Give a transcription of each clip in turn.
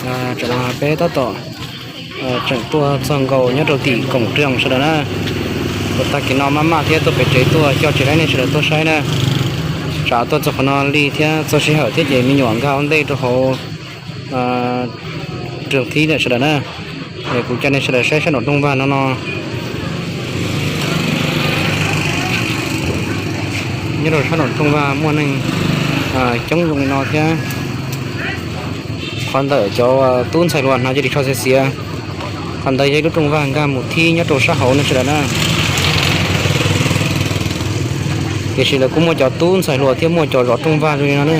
Tam no peb tab tom tseem tuaj txog nkaus nyob rau tim koom riam sawv daws na. Tag kis no maj maj thiab tuaj pem tsev tuaj coj tsis laib nej sawv daws tuaj saib na. Tsam tuaj txog qhov no li thiab txog sij hawm thiab ces me nyuam nkag ua ntej rau hauv riam thib lawm sawv daws na. Es kuv coj nej sawv daws saib sab nraum rooj vag no no. Nyob rau sab nraum rooj vag muaj neeg coob zoo li no thiab. Qhov ntawm cov tub ntxhais hluas hnav cia li tsho xiav xiav. Qhov ntawd yog ib lub rooj vag nkag mus thib nyob rau sab hauv no sawv daws na. Tiam sis lawv kuj muaj cov tub ntxhais hluas thiab muaj cov zov rooj vag zoo li no na.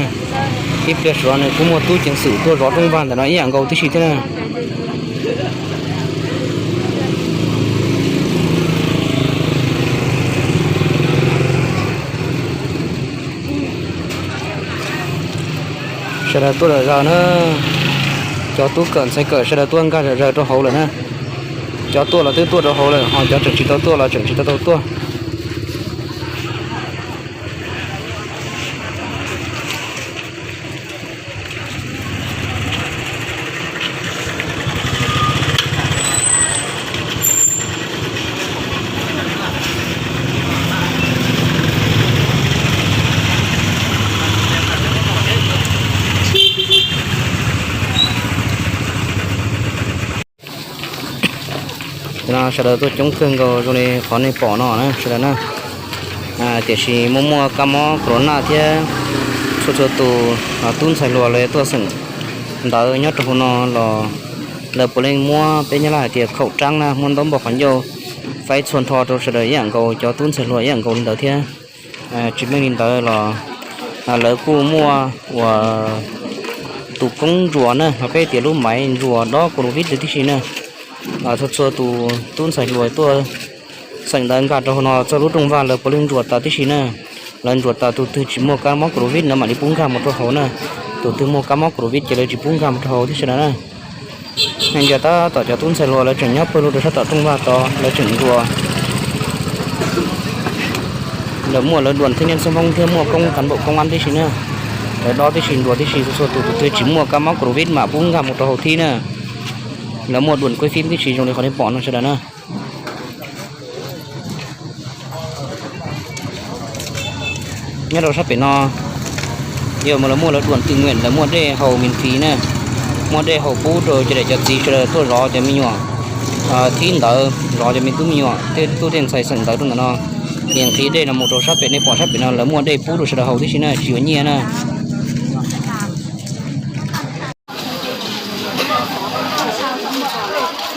Ib pliag saum no nws kuj muaj tub ceev xwm tuaj zov rooj vag ntawm no ib yam nkaus tib si thiab na. Sawv daws tuaj zom zaws na. Cov tub kawm ntxhais kawm sawv daws tuaj nkag zom zaws rau hauv lawm na. Cov tuaj los twb tuaj rau hauv lawm, ho cov tseem tsis tau tuaj los tseem tsis tau tau tuaj. No sawv daws tuaj coob kawg nkaus zoo li qhov nej pom no na sawv daws na. Tiam sis muaj muaj kab mob corona thiab txhua txhua tus tub ntxhais hluas lawv tuaj xeem ntawv nyob rau hauv no los lawv puav leej muab peb Nyab Laj hais tias khaum raab na, muab ntaub npog qhov ncauj faib txhua nrho rau sawv daws ib yam nkaus, cov tub ntxhais hluas ib yam nkaus li ntawd thiab. Tsis meej li ntawd los lawv kuj muaj uas tus koob ntsuas na, ho peb tias lub maiv ntsuas dob covid tib si na. Txhua txhua tus tub ntxhais hluas tuaj xeem ntawv nkag rau hauv no txog lub rooj vag lawv puav leej ntsuas tas tib si na. Lawv ntsuas tas, tus twg tsis muaj kab mob covid lawv mam li pub nkag mus rau hauv na. Tus twg muaj kab mob covid ces lawv tsis pub nkag mus rau hauv tib si na. Ntsia tab tom cov tub ntxhais hluas lawv tseem nyob pawg lug rau sab tom rooj vag tod lawv tseem ntsuas. Lawv muaj lawv duas thwj niaj xub hmoob thiab muaj koob cán bộ công an tib si na. Lawv dob tib si ntsuas tib si, txhua txhua tus, tus twg tsis muaj kab mob covid mam pub nkag mus rau hauv thib na. Lawv muaj duas kuaj fib tib si zoo li qhov nej pom no sawv daws na. Nyob rau sab pem no, yog mas lawv muaj lawv duas tự nguyện, lawv muaj dej haus miễn phí na, muaj dej haus pub rau cov niam cov txiv sawv daws tuaj zov cov me nyuam thib ntawd, zov cov me tub me nyuam tej tub tej ntxhais xeem ntawv rau ntawm no. Ces nqhis dej no mus rau sab pem, nej pom sab pem no lawv muaj dej pub rau sawv daws haus tib si na, tsis yuav nyiaj na.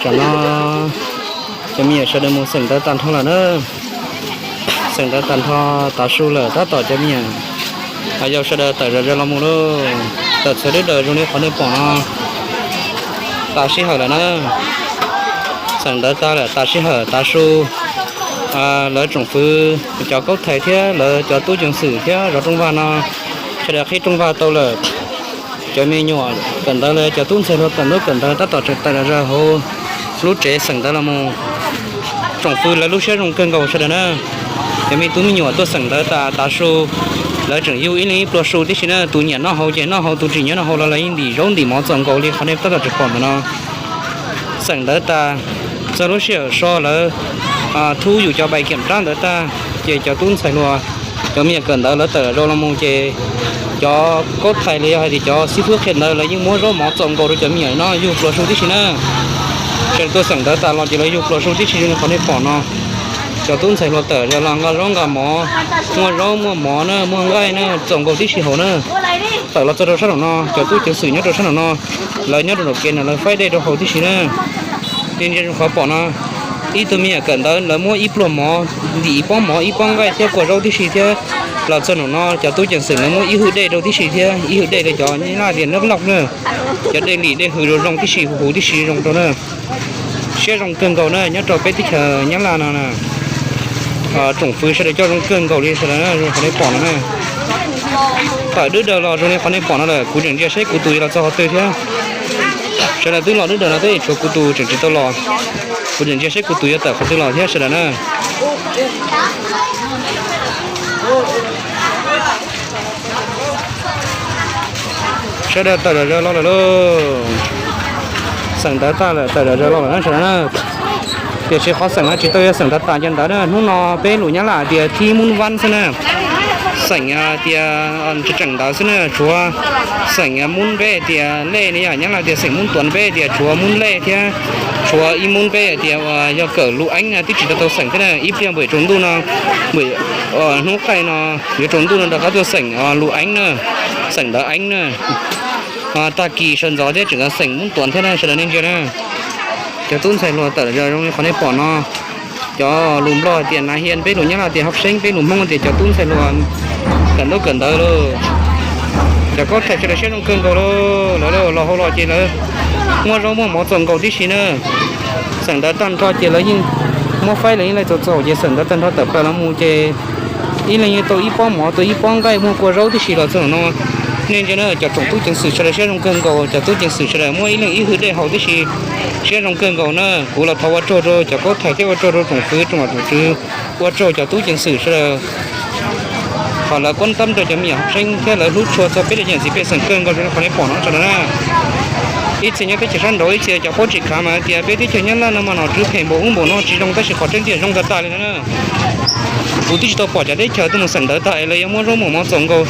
Tam no cov me nyuam sawv daws mus xeem ntawv tag nrho lawm na. Xeem ntawv tag nrho tav su lawm tab tom cov me nyuam yau sawv daws tawm zom zaws los mus lauj. Tawm txhua lub dawm zoo li qhov nej pom no. Tas sij hawm lawm na. Xeem ntawv tag lawm tas sij hawm tav su. Lawv tsoom fwv, cov kaub thais thiab lawv cov tub ceev xwm thiab zov rooj vag no sawv daws qhib rooj vag tau lawm. Cov me nyuam kawm ntawv los cov tub ntxhais hluas kawm ntaub kawm ntawv tab tom tseem tawm zom zaws hauv lub tsev xeem ntawv los mus. Tsoom fwv lawv lub siab zoo kawg nkaus sawv daws na. Cov me tub me nyuam tuaj xeem ntawv tas tav su, lawv tseem yug ib leeg ib pluag su tib si na. Tus nyiam noj haus ces noj haus, tus tsis nyiam noj haus los lawv yeej ntim zaub ntim mov txaus nkaus li qhov nej tab tom tseem pom ntawm no. Xeem ntawv tas, txog lub sij hawm so lawv thub yus cov pais kiam rab ntawd tag, ces cov tub ntxhais hluas, cov me nyuam kawm ntawv lawv tawm zom zaws los mus ces cov kaub thais los yog hais tias cov xib fwb qhia ntawv lawv yeej muab zaub mov txaus nkaus rau cov me nyuam no yug pluas su tib si na. Sawv daws tuaj xeem ntawv tas los ces lawv yug pluas su tib si li qhov nej pom no. Cov tub ntxhais hluas tawm zom zaws los nqa zaub nqa mov, muaj zaub muaj mov na, muaj nqaij na, txaus nkaus tib si hauv na. Tawm los txog rau sab nraum no, cov tub ceev xwm nyob rau sab nraum no, lawv nyob rau nraum kev no lawv faib dej rau haus tib si na. Li ntsia zoo qhov pom no, ib tug me nyuam kawm ntawv lawv muab ib pluag mov, ntim ib pob mov ib pob nqaij thiab kua zaub tib si thiab. Los txog nraum no cov tub ceev xwm lawv muab ib hwj dej rau tib si thiab, ib hwj dej li cov nyab laj tias nước lọc na, cov dej lim dej hws zoo zoo tib si, huv huv tib si zoo rau na. Siab zoo kawg nkaus na nyob rau peb teb chaws nyab laj no na. Tsoom fwv sawv daws coj zoo kawg nkaus li sawv daws na, zoo qhov nej pom no na. Tawm dub daws los zoo li qhov nej pom no lawm, kuv tseem ntsia seb kuv tus yuav los txog qhov twg thiab. Sawv daws twb los dub daws no thiab, tshuav kuv tus tseem tsis tau los. Kuv tseem ntsia seb kuv tus yuav tawm qhov twg los thiab sawv daws na. Sawv daws tawm zom zaws los lawm lauj. Xeem ntawv tag lawm, tawm zom zaws los lawm na sawv daws na. Tiam sis qhov xeem no tsis tau yog xeem ntawv tas cov ntawv na, hnub no peb lus Nyab Laj tias thib Mub Vab xwb na. Xeem tias tseem ntawv xwb na, tshuav xeem Mub peb tias lej ne, yog Nyab Laj tias xeem Mub Tuav peb tias tshuav Mub lej thiab tshuav ib Mub peb tias uas yog kawm lus Eeb na twb tsis tau tau xeem thiab na. Ib pliag npam tsaus ntuj no, npam hnub qaij no yuav tsaus ntuj no rov qab tuaj xeem lus Eeb na, xeem ntawv Eeb na. Tag kis sawv ntxov thiab tseem xeem Mub Tuav thiab na sawv daws nej ntsia na. Cov tub ntxhais hluas tawm zom zaws zoo li qhov nej pom no. Cov lus Nplog tias nas hias, peb lus Nyab Laj tias học sinh, peb lus Hmoob tias cov tub ntxhais hluas kawm ntaub kawm ntawv lauj. Cov kaub thais sawv daws siab zoo kawg nkaus lauj, lawv los hauv los ces lawv muaj zaub muaj mov txaus nkaus tib si na. Xeem ntawv tag nrho ces lawv yeej muab faib, lawv yeej laij txaus txaus ces xeem ntawv tag nrho tawm plaws los mus ces ib leeg yeej tau ib pob mov tau ib pob nqaij muaj kua zaub tib si los txog no. Nej ntsia na, cov tsoom tub ceev xwm sawv daws siab zoo kawg nkaus, cov tub ceev xwm sawv daws muab ib leeg ib hwj dej haus tib si, siab zoo kawg nkaus na. Kuv los thov ua tsaug rau cov kaub thais thiab ua tsaug rau tsoom fwv tsoom tswv, ua tsaug cov tub ceev xwm sawv daws. Qhov lawv kuab tab rau cov me nyuam xeeb thiab lawv hlub tshua txog peb cov niam txiv pej xeem kawg nkaus li qhov nej pom no sawv daws na. Ib txhia nyob teb chaws sab nraud ib txhia cov paub tsis khav mas tias peb teb chaws Nyab Laj no mas nom tswv phem npaum ub npaum no tsis zoo, tab sis qhov tseeb tiag zoo tag tas li na. Kuv twb tsis tau pom cov teb chaws tuaj mus xeem ntawv tag es lawv yuav muab zaub muaj mov txaus nkaus.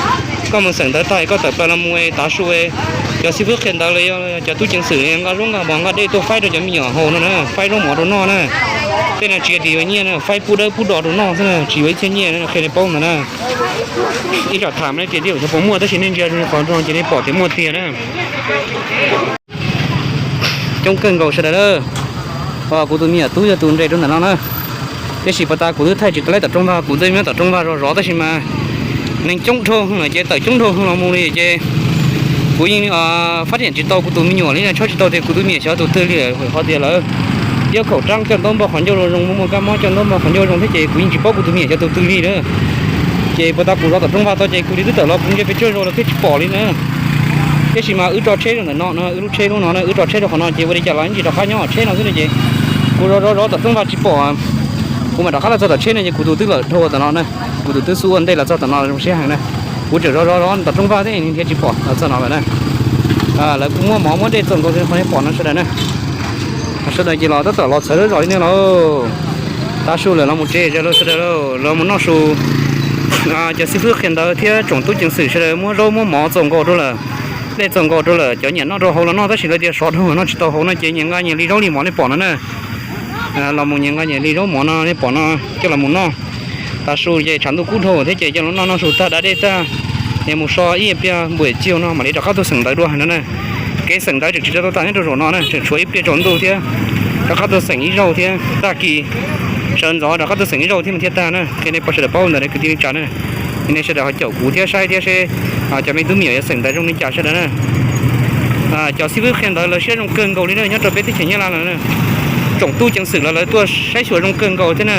Koj mus xeem ntawv tag es koj tawm plaws los mus es tav su es cov xib fwb qhia ntawv los yog cov tub ceev xwm nqa zaub nqa mov nqa dej tuaj faib rau cov me nyuam haus no na, faib zaub mov rau noj na. Tej no tsis yog tias yuav nyiaj na, faib pub dawb pub do rau noj xwb na, tsis yuav ib txhiab nyiaj na, qhia nej paub ntawd na. Ib tsam tham ne tias twb puas muaj tab sis nej ntsia qhov no ces nej pom tias muaj tiag na. Coob kawg nkaus sawv daws na. Kuv tus me nyuam tub yog tus nres rau ntawm no na. Tiam sis puag ta kuv twb thaij tsis tau lawv tom rooj vag, kuv twb nyob tom rooj vag zov zov tab sis mas neeg coob dhau lawm ces tawm coob dhau los mus li ces kuv yeej fab thiam tsis tau kuv tus me nyuam li na, tshawb tsis tau tias kuv tus me nyuam xyov tus twg li lawm, qhov tias lawv yog khaum rab coj ntaub npog qhov ncauj zoo zoo, muaj muaj kab mob coj ntaub npog qhov ncauj zoo thiab ces kuv yeej tsis paub kuv tus me nyuam xyov tus twg li na. Ces puag ta kuv zov tom rooj vag tau ces kuv li twb tawm los kuv ntsia pes tsawg zaus los thiab tsis pom li na. Tiam sis mas wb tso tsheb rau ntawm no no, wb lub tsheb lub no na, wb tso tsheb rau qhov no ces ua li cas los ib ntsis rov qab nyob tsheb no xwb no ces kuv zov zov zov tom rooj vag tsis pom. Kuv mam rov qab los txog tom tsheb no ces kuv tus twb lawm dhau tom no na, kuv tus twb xub ua ntej los txog tom no zoo siab heev na. Kuv tseem zov zov zov tom rooj vag thiab nrhiav tsis pom los txog no lawm na. Lawv kuj muab mov muab dej txaus nkaus li qhov nej pom no sawv daws na. Sawv daws ces los tab tom los txhawv zom li nej lauj. Tav su lawm los mus tsev zos lawm sawv daws lauj, los mus noj su. Cov xib fwb qhia ntawv thiab tsoom tub ceev xwm sawv daws muab zaub muab mov txaus nkaus rau lawm, dej txaus nkaus rau lawm, cov nyiam noj rau hauv los noj tab sis lawv tias sov dhau noj tsis tau hauv no ces nyias nqa nyias li zaub li mov nej pom no na. Los mus nyias nqa nyias li zaub mov no nej pom no, coj los mus noj. Tav su ces tshav ntuj kub dhau thiab ces coj los noj noj su tag da dej tag, es mus so ib pliag npuam txiag no mam li rov qab tuaj xeem ntawv dua no na. Kev xeem ntawv tseem tsis tau tau tas nyob rau zaum no na, tseem tshuav ib pliag tsaus ntuj thiab rov qab tuaj xeem ib zaug thiab, tag kis sawv ntxov rov qab tuaj xeem ib zaug thiab mas thiaj tag na. Qhia nej pab sawv daws paub ntawd kuv thiaj li tsa na. Nej sawv daws ho caum kuv thiab saib thiab seb cov me tub me nyuam yuav xeem ntawv zoo li cas sawv daws na. Cov xib fwb qhia ntawv lawv siab zoo kawg nkaus li na, nyob rau peb teb chaws Nyab Laj lawm na. Tsoom tub ceev xwm los lawv tuaj saib xyuas zoo kawg nkaus thiab na.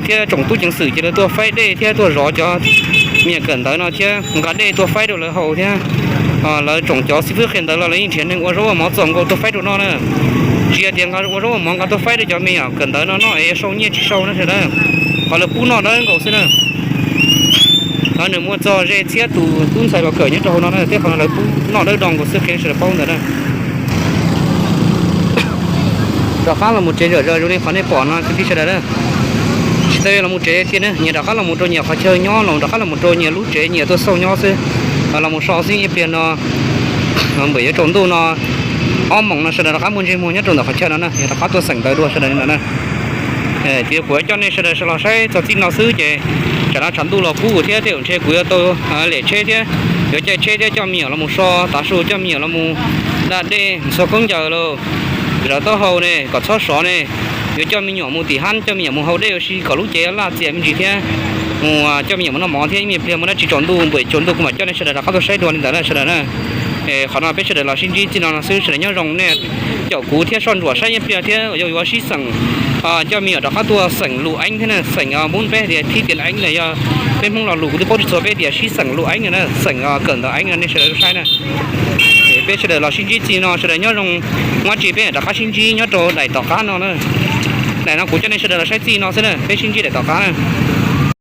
Thiab tsoom tub ceev xwm ces lawv tuaj faib dej thiab tuaj zov cov me nyuam kawm ntawv no thiab nqa dej tuaj faib rau lawv haus thiab. Lawv tsoom cov xib fwb qhia ntawv los lawv yeej nrhiav neeg ua zaub ua mov txaus nkaus tuaj faib rau noj na. Tsis yog tias nqa ua zaub ua mov nqa tuaj faib rau cov me nyuam kawm ntawv no noj es sau nyiaj tsis sau na sawv daws. Qhov lawv pub noj dawb nkaus xwb na. Nws muaj txog ze txhiab tus tub ntxhais los kawm nyob rau hauv no na, thiab qhov no lawv pub noj dawb do nkaus xwb, qhia sawv daws paub ntawd na. Rov qab los mus tsev zom zaws zoo li qhov nej pom no kwv tij sawv daws na. Tsis tau los mus tsev tiag na, nyias rov qab los mus rau nyias qhov chaw nyob, los rov qab los mus rau nyias lub tsev nyias tuaj xauj nyob xwb. Los mus so xwb ib pliag no npam yuav tsaus ntuj no, ob moos no sawv daws rov qab muaj ntsej muag nyob rau ntawm qhov chaw no na, yuav rov qab tuaj xeem ntawv dua sawv daws li ntawd na. Ces kuv coj nej sawv daws los saib txog txij no xwb ces tsam no tshav ntuj los kub thiab tej zaum ntshe kuv yuav tau lem tsheb thiab, yuav caij tsheb thiab coj me nyuam los mus so tav su, coj me nyuam los mus da dej, mus txhua khaub ncaws los, zaum taub hau ne kom txhob sov ne, yuav coj me nyuam mus tim hab, coj me nyuam mus haus dej ua si kom lub cev laj txias me ntsis thiab, mus coj me nyuam mus noj mov thiab ib me pliag mus dab tsi tsaus ntuj npam tsaus ntuj kuv mam coj nej sawv daws rov qab tuaj saib dua li ntawd na sawv daws na. Qhov no peb sawv daws los sib ntsib txij no no xwb, sawv daws nyob zoo nej caum kuv thiab soj ntsuam saib ib pliag thiab yuav yuav sib xeem, coj me nyuam rov qab tuaj xeem lus Eeb thiab na, xeem Hmoob peb tias thib tias Eeb na, yog peb Hmoob lo lus kuv twb paub tsis txhua, peb tias sib xeem lus Eeb na, xeem kawm ntawv Eeb no nej sawv daws saib na. Peb sawv daws los sib ntsib txij no sawv daws nyob zoo, muaj tsi peb rov qab sib ntsib nyob rau daim tom qab no na. Daim no kuv coj nej sawv daws los saib txij no xwb na, peb sib ntsib daim tom qab na.